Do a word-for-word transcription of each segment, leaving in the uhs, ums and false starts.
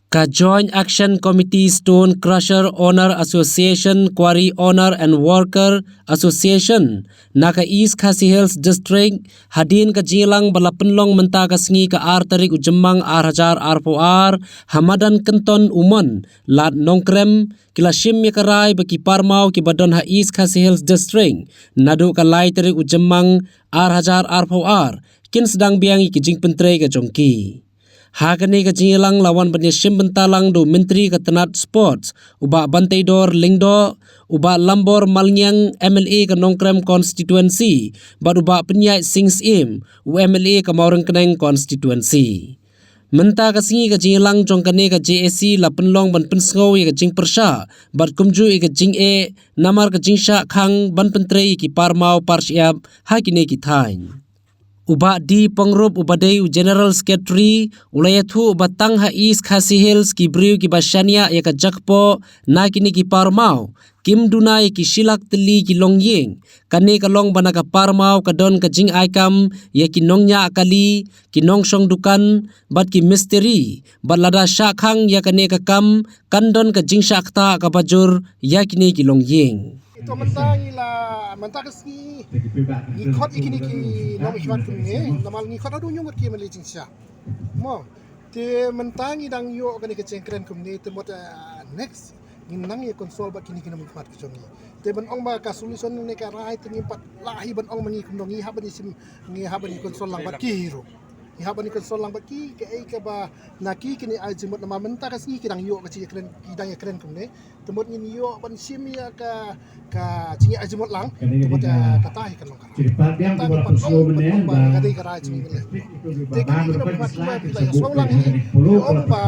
Ka Joint Action Committee Stone Crusher Owner Association, Quarry Owner and Worker Association na ka East Khasi Hills District, hadien ka jingïalang ba la pynlong mynta ka sngi ka ar tarik u Jymmang ar hajar arphew ar, ha madan Kynton Umon, Lad Nongkrem, ki la shim ïa ka rai ba ki parmaw kiba don ha East Khasi Hills District naduh ka lai tarik u Jymmang ar hajar arphew ar kin sdang biang ïa ki jingpyntrei ka jong ki. Ha kane ka jingïalang la wan ban ïashim bynta lang da u Myntri ka tnat Sports, u Bah Banteidor Lyngdoh, u Bah Lambor Malngiang, M L A ka Nongkrem Constituency, bad u Bah Pynïaid Sing Syiem, u M L A ka Mawryngkneng Constituency. Mynta ka sngi ka jingïalang jong kane ka J A C la pynlong ban pynsngew ïa ka jingpyrshah bad kumjuh ïa ka jingeh namar ka jingshah khang ban pyntrei ïa ki parmaw parshyiap ha kine ki thaiñ. U Bah D Pongrup uba dei u General Secretary u la ïathuh ba tang ha East Khasi Hills ki briew kiba shaniah ïa ka jakpoh na kine ki parmaw kim duna ïa ki shilak tylli ki longïing. Kane ka long ba na ka parmaw ka don ka jingaikam ïa ki nongñiah kali, ki nongshong dukan bad ki mistri, bad lada shah khang ïa kane ka kam kan don ka jingshah ktah kaba jur ïa kine ki longïing. To mynta ngi la, mynta ka sngi ngi khot ïa kine ki nongmihkhmat kumne, namar ngi khot haduh hynñiew ngut ki MLA jingshah. Mo, te mynta ngi dang ïoh kane ka jingkren kumne, te mut, ah, next ngin nang ïa consult bad kine ki nongmihkhmat ki jong ngi. Te ban ong ba ka solution ne ka rai te ngim pat lah hi ban ong ma ngi kumno, ngi hap ban ïa shim, ngi hap ban ïa consult lang bad ki ruh. Ngi hap ban ïa consult lang bad ki, kaei kaba na ki kin ïa ai jingmut, namar mynta ka sngi ki dang ïoh ka jingkren, ki dang ïakren kumne. Te mut ngin ïoh ban shim ïa ka, ka jingïa ai jingmut lang. Te mut, eh, kata hi kan long ka rai. Kata hi pat ong ba ka dei ka rai jong ngi. Te kine ki nongmihkhmat kiba la ïasnoh lang hi, ong ba,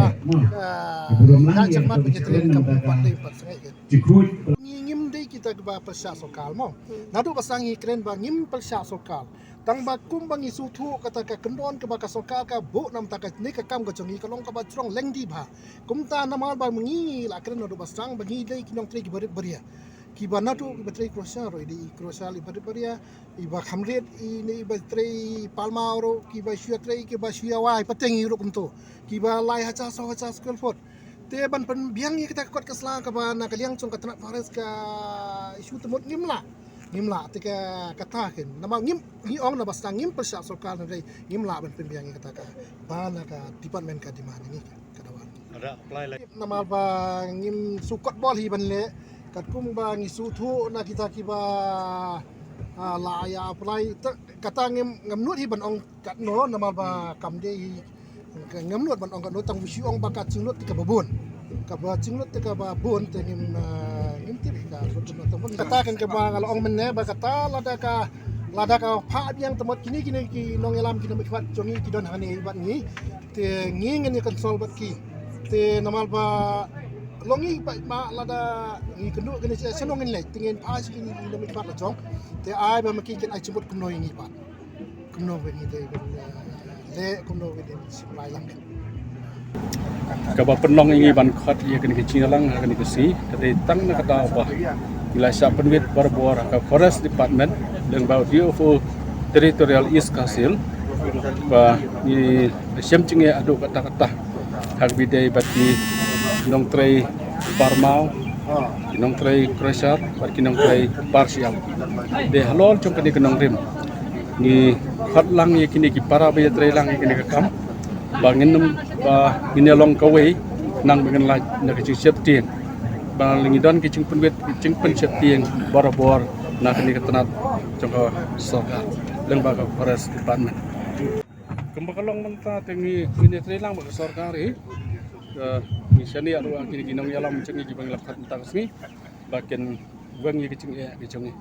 eh, ïa jingmut ngi te leh ka pat dei pat sngewbha. Ngi ngim dei kita kiba pyrshah sorkar mo. Naduh ba sdang ngi kren ba ngim pyrshah sorkar. Tang ba kumba ngi sngewthuh kata ka kyndon kaba ka sorkar ka buh na bynta kane ka kam ka jong ngi ka long kaba jrong lynti bha. Kumta namar ba ngi la kren naduh ba sdang ba ngi dei ki nongtrei kiba rit baria. Kiba naduh kiba trei crusher ruh i dei i crusher iba rit baria, iba kham rit i ne iba trei parmaw ruh, kiba shu ïatrei kiba shu ïawai pateng i ruh kumto. Kiba lai hajar saw hajar square foot. Te ban pynbiang ïa kata ka kot ka sla kaba na ka liang jong ka tnat forest ka issue te mut ngim lah. Ngim lah te ka kata kin. Namar ngim, ngi ong na ba sdang ngim pyrshah sorkar, hynrei ngim lah ban pynbiang ïa kata ka ba na ka department ka demand ïa ngi ka dawa. Ada apply lagi. Namar ba ngim shu kot bol hi ban leh katkum ba ngi sngewthuh na kita kiba, ah, la ïa apply. Te kata ngim, ngam nud hi ban ong katno namar ba kam dei hi. Ngam nud ban ong katno, tang ba shu ong ba ka jinglut te kaba bun. Kaba jinglut te kaba bun te ngim, ah, ngim tip hi ka lut te bun. Kata kan kaba nga la ong mynne ba kata lada ka, lada ka phah biang te mut kine, kine ki nongïalam ki nongmihkhmat jong ngi ki don hangne bad ngi. Te ngi ngin ïa consult bad ki. Te namar ba long ngi ba, ba lada ngi kynduh kine sha, sha nong ngin leit te ngin phah sha kine ki nongmihkhmat la jong. Te ai ba ma ki kin ai jingmut kumno ïa ngi pat. Kumno ba ngi dei ban, eh, leh, kumno ba ngi dei ban supply lang. Kaba pynlong ïa ngi ban khot ïa kane ka jingïalang ha kane ka sngi ka dei tang na ka daw ba ngi la shah pynwit barabor ha ka Forest Department lyngba u D F O Territorial East Khasi Hills ba ngi shem jingeh haduh katta katta ha kaba ïadei bad ki nongtrei parmaw, ki nongtrei crusher bad ki nongtrei parshyiap. Te halor jong kane ka nongrim ngi khot lang ïa kine ki para ba ïatrei lang ïa kane ka kam ba ngin nym, ba ngin ïa long kawei nang ba ngin lait na ka jingsheptieng. Ba ngi don ka jingpynwit, ka jingpynsheptieng barabor na kane ka tnat jong ka sorkar lyngba ka Forest Department. Kumba ka long mynta te ngi, ngin ïatrei lang bad ka sorkar hi. Ka, ngi shaniah ruh ïa kine ki nongïalam jong ngi kiba ngi la khot mynta ka sngi ba kin weng ïa ka jingeh ka jong ngi.